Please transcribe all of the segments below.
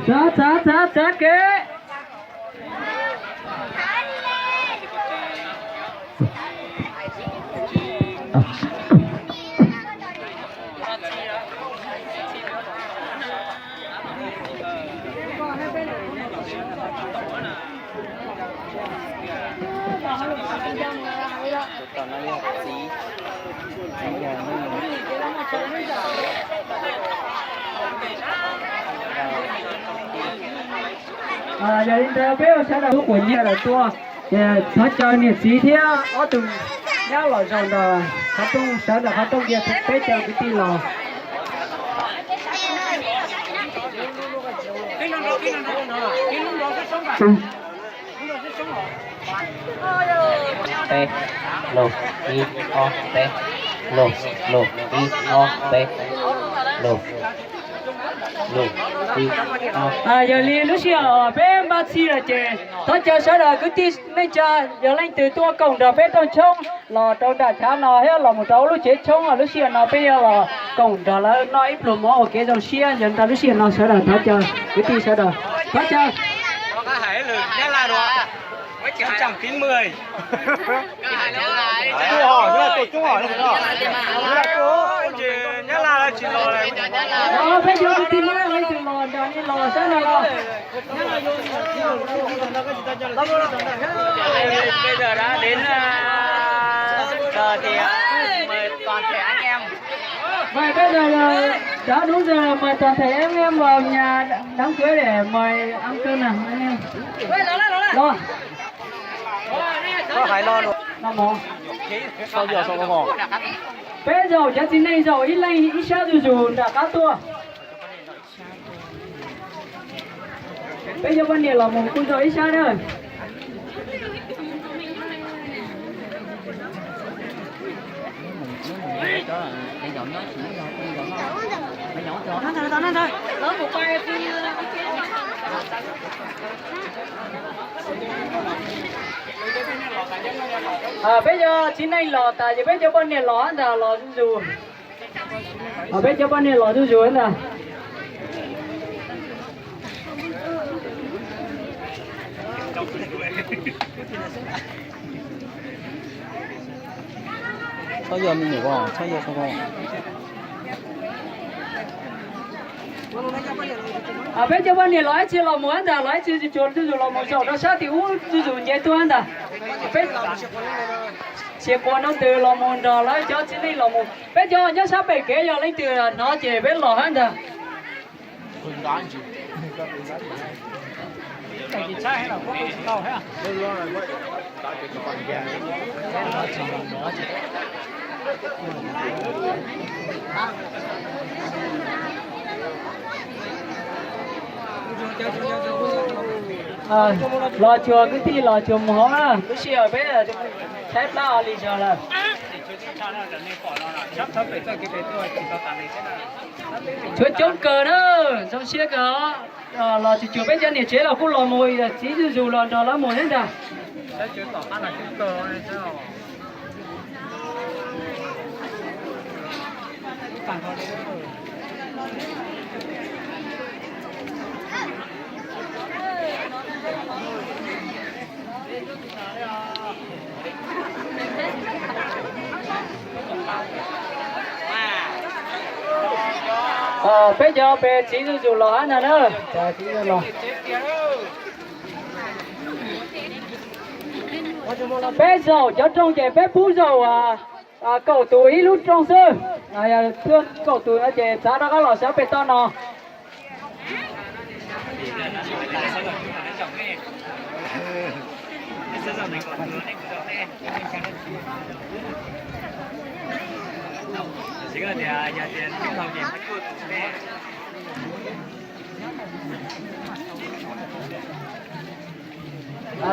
Txav, txav, txav, txav kev. Yog li ntawd peb ua sawv daws hu quas nyiaj lawm tuaj, ces thov caw niam txiv thiab ob tug nyab los zaum ntawm qhov rooj, sawv ntawm qhov rooj cia peb caw kwv tij los. Peb, lug, ib, ob, peb, lug, lug, ib, ob, peb, lug, lug, ib, ob. Yog li lub sij hawm peb npaj txhij lawm ces thov caw sawv daws kwv tij neej tsa yog leej twg tuaj koom nrog peb rooj tshoob los rau nram chav no thiab los mus rau lub tsev tshoob, lub sij hawm no peb yuav los koom nrog lawv noj ib pluag mov ua kev zoo siab. Yog li ntawd lub sij hawm no sawv daws thov caw kwv tij sawv daws thov caw. Peb cov kwv tij Hmoob leej twg los nrog nej los sawv daws los. Bây giờ đã đến, ờ, giờ thì, ờ, mời toàn thể anh em. Vậy bây giờ là đã đúng giờ mời toàn thể anh em vào nhà đám cưới để mời ăn cơm nào anh em. Lo. Lo món. Peb zaum cov txiv neej zaum ib leeg ib sab zuj zus nram qab tuaj. Peb cov poj niam los mus kuj zaum ib sab na. Peb cov txiv neej los tas ces peb cov poj niam los ntag los zuj zus. Peb cov poj niam los zuj zus ntag. Txhob yog me nyuam, txhob yog. Peb cov poj niam los ib txhia los mus ntag, los ib txhia tsuag zuj zus los mus zaum rau sab tim ub zuj zus nce tuaj ntag. Peb txiav quas no ntws los mus nrog lawv cov txiv neej los mus. Peb cov nyob sab pem kev yog leej twg hnov ces peb los hab ntag. Los tsuag kwv tij, los tsuag mus hauv na, lub sij hawm peb tshaib plab ua li zog lawm. Tshuav coob kawg na, zoo siab kawg os. Los tsuag tsuag peb cov niam tsev los kuj los mus, txiv zuj zus los nrog lawv mus thiab ntag. Peb cov pem txiv zuj zus los hab ntag na. Peb zaum cov rooj ces peb pub zaum kaum tus ib lub rooj xwb. Yog tuaj kaum tus no ces txav rov qab los sawv pem toj no.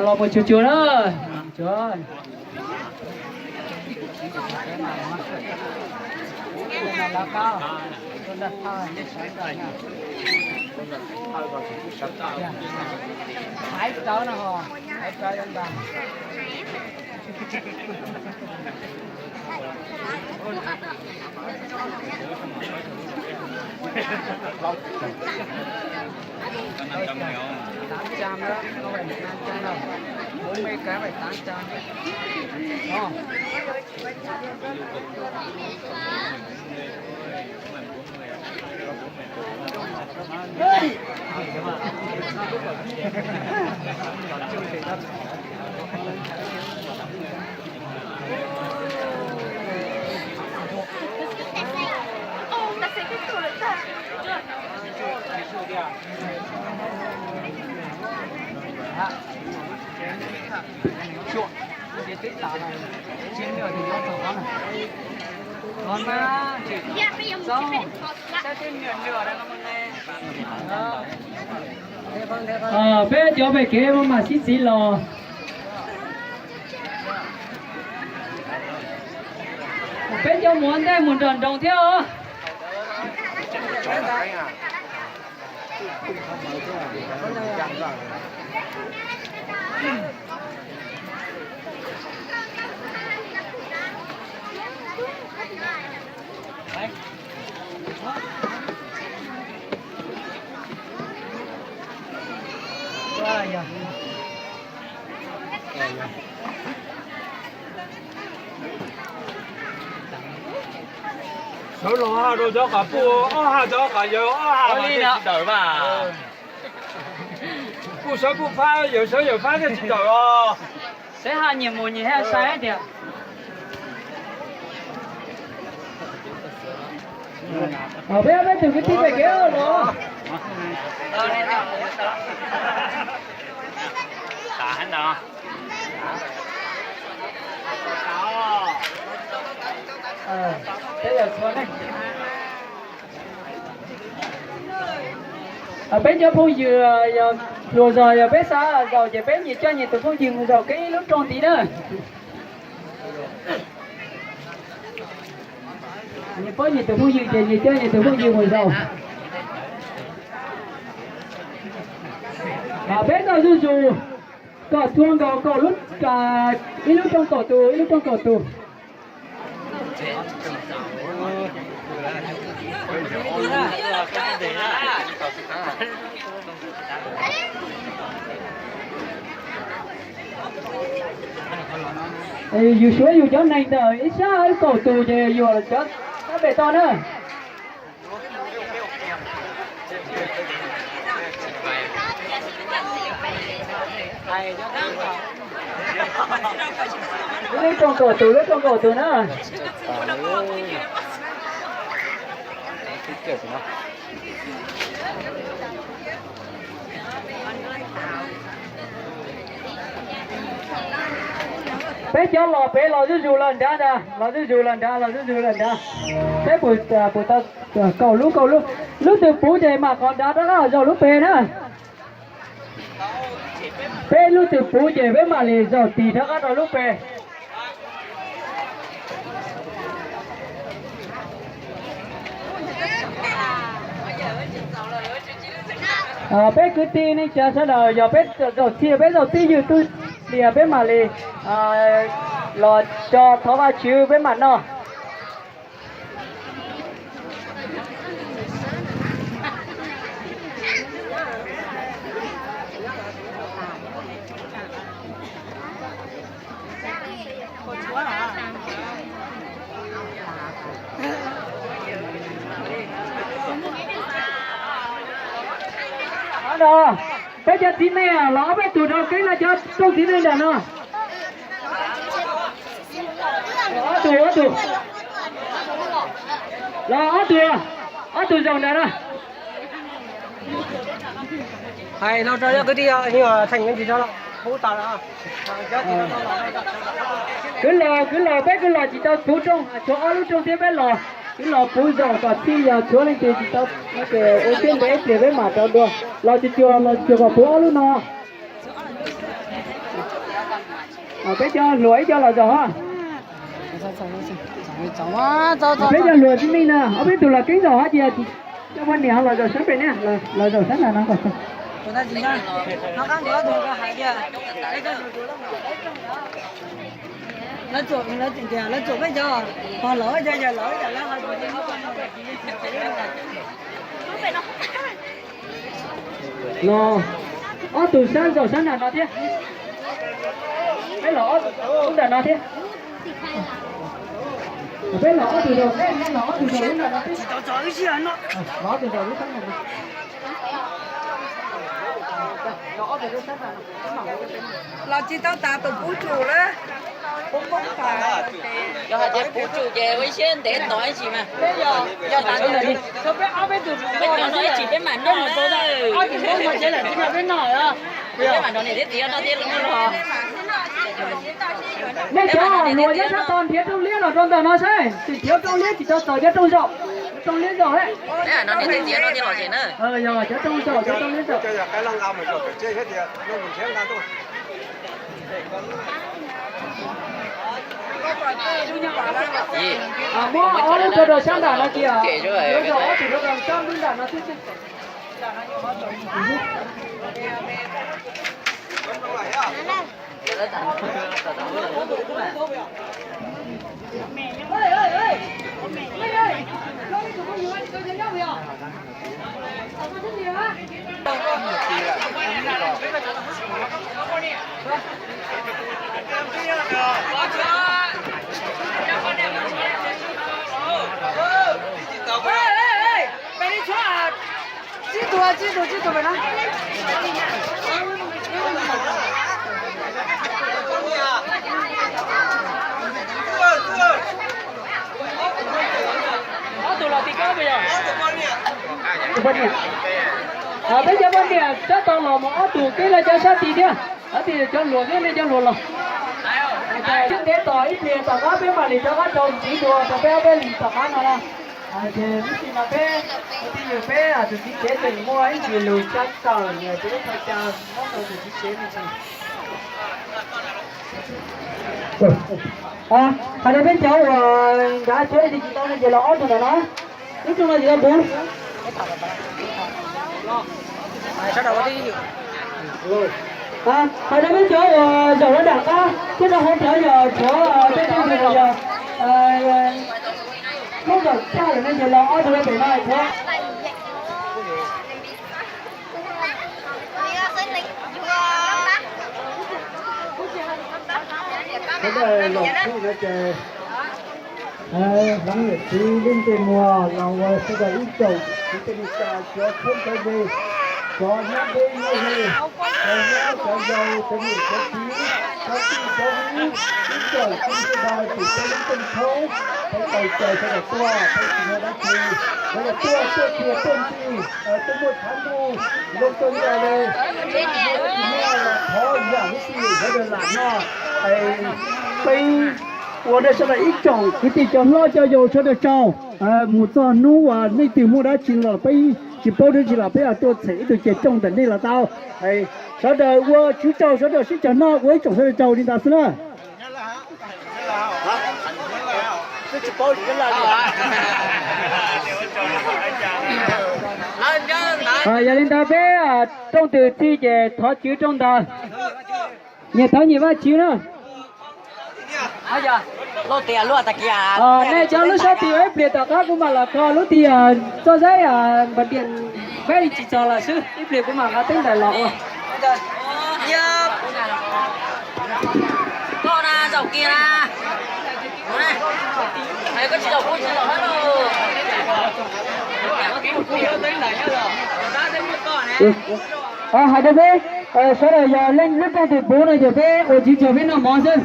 Los mus tsuag tsuag na. Tám trăm nữa, không phải một năm trăm đâu. Bốn mươi cái phải tám trăm. Đúng không? Peb cov pem kev mam sib txiv los. Peb cov mus ua ntej mus nrog nroos thiab os. Sawv los ha rau cov qab puj, ob ha cov qab yawg, ob ha li tsis tawm mas. Puj sawv puj phab, yawg sawv yawg phab thiaj tsis tawm os. Seb ha nyias mus nyias thiaj sai tias. Peb peb tug kwv tij pem kev los. Peb cov phooj ywg yog hluas zog, yog peb xav zaum ces peb nyias coj nyias tus phooj ywg mus zaum kev ib lub rooj tid na. Nyias paub nyias tus phooj ywg ces nyias coj nyias tus phooj ywg mus zaum. Peb zaum zuj zus, kom txhua nkaus kaum lub, ib lub rooj kaum tus, ib lub rooj kaum tus. Yus suav yus cov neeg ntawm ib sab kaum tus ces yuam cov sab pem toj na. Lub rooj kaum tus, lub rooj kaum tus na. Peb cov los pem los zuj zus los nrad ntag, los zuj zus los nrad, los zuj zus los nrad. Peb puas, puas tau kaum lub, kaum lub. Lub twg puv ces mam qhov nrad rov qab los zaum lub pem na. Peb lub twg puv ces peb mam li zaum tig rov qab rau lub pem. Peb kwv tij neej tsa sawv daws, yog peb zaum txhij peb zaum tib ywm tub hlias peb mam li los tso thov Vajtswv peb mam noj. Peb cov txiv neej los ob peb tug rau keeb no, cov rooj txiv neej nram no. Ob tug, ob tug. Los ob tug, ob tug zaum nram no. Hais no rau cov kwv tij, theem tsis tau los, kwv los, kwv los, peb kwv los tsis tau puv rooj, tshuav ob lub rooj thiab peb los, kwv los puv zaum kom txhij, yog tshuav leej twg tsis tau ua siab ntev ib pliag peb mam rau dua. Los tsuag tsuag, los tsuag tsuag kom puv ob lub no. Peb cov hluas ib co los zaum hos. Peb cov hluas tib neeg na, ob peb tug los keeb zaum hos, cia cov poj niam los zaum sab pem ne, los zaum sab nram no kom txog. Lawv txuam, lawv tseem tias lawv txuam peb cov, ho lawv cov yawg lawv yam lawv ho txuam. Los ob tug sab zaum sab nram no thiab. Peb los ob tug nram no thiab. Peb los ob tug zaum, peb los ob tug zaum nram no thiab. Los ob tug zaum lub sab nram no. Los tsis tau tas tus pub tsuj lawm. Pub poob tas. Yog hais tias pub tsuj ces ua ib siab ntev tos ib ntsis mas. Yog tas li, peb cov no ib ntsis peb mam noj. Peb mam nrog niam thiab txiv noj thiab los. Nej cov hluas nyob sab tod nrhiav rooj liab los rau ntawm no saib, tsis nrhiav rooj liab tsis tau txaus cov rooj zaum, rooj liab zaum. Peb mam nrog niam thiab txiv noj thiab los ces na. Yog cov rooj zaum, cov rooj liab zaum. Muab ob lub rau rau sab nram no cia, rau ob tug rau rau sab lub nram no xwb. Tsib tus, tsib tus, tsib tus pem no. Ob tug los tim ko peb yog. Peb cov poj niam sab tod los mus ob tug, peb los cov sab tid thiab. Ob tug cov hluas thiab nej cov hluas los. Ntev tos ib pliag tom qab peb mam li rov qab rau ntxiv dua rau peb ob peb lis tom qab no na. Ces ib pliag no peb, tus txiv yws peb tus txiv tsev tseem muaj ib ntsis lus xyaw tawm, ces peb tau cas muab rau tus txiv tsev me ntsis. Hais rau peb cov uas nrad tsev tsis tau no ces los ob tug ntawm no. Lub rooj no ces tau puv. Hais rau peb cov uas zaum rau nram qab thiab rau hauv plawv yog cov tej tug yog hnub zaum tag lawm no ces los ob tug rau pem no hais rau. Sawv daws los txij no ces hloov niam txiv lub ntsej muag los ua sawv daws ib tsoom kwv tij neej tsa, cov txheeb cov ze, cov nyob deb nyob ze, cov hlob cov yau, cov niam cov txiv, cov tij cov vib, ib tsoom kwv tij neej tsa tim peb lub rooj tshoob, peb tau caw sawv daws tuaj, peb tsis muaj dab tsi, sawv daws tuaj tuaj kiag tuaj ntxiv, tuaj muaj tshav ntuj zoo kawg nkaus li, peb tsis muaj dab tsi noj los thov zam lub txim sawv daws lam noj. Peb ua nej sawv daws ib tsoom kwv tij cov hlob cov yau sawv daws tsaug. Mus txog hnub uas nej twg muaj dab tsi los peb tsis paub dab tsi los peb tuaj txhem ib tug ceg rooj ntawm nej los tau. Sawv daws ua tswv tsaug, sawv daws sib cog noj ua ib tsoom sawv daws tsaug li ntawd xwb na. Yog li ntawd peb rooj twg txhij ces thov tswv rooj ntawd. Nyias thov nyias vaj tswv na. Nej cov lub sab tid ib pliag tom qab kuv mam los kho lub tid txoj zaib npas diam, peb tsis txog los xwb, ib pliag kuv mam nqa teeb ntawm los ua. Hais rau peb sawv daws yog leej lub rooj twg puv no ces peb ua tswv tsaug peb noj mov xwb.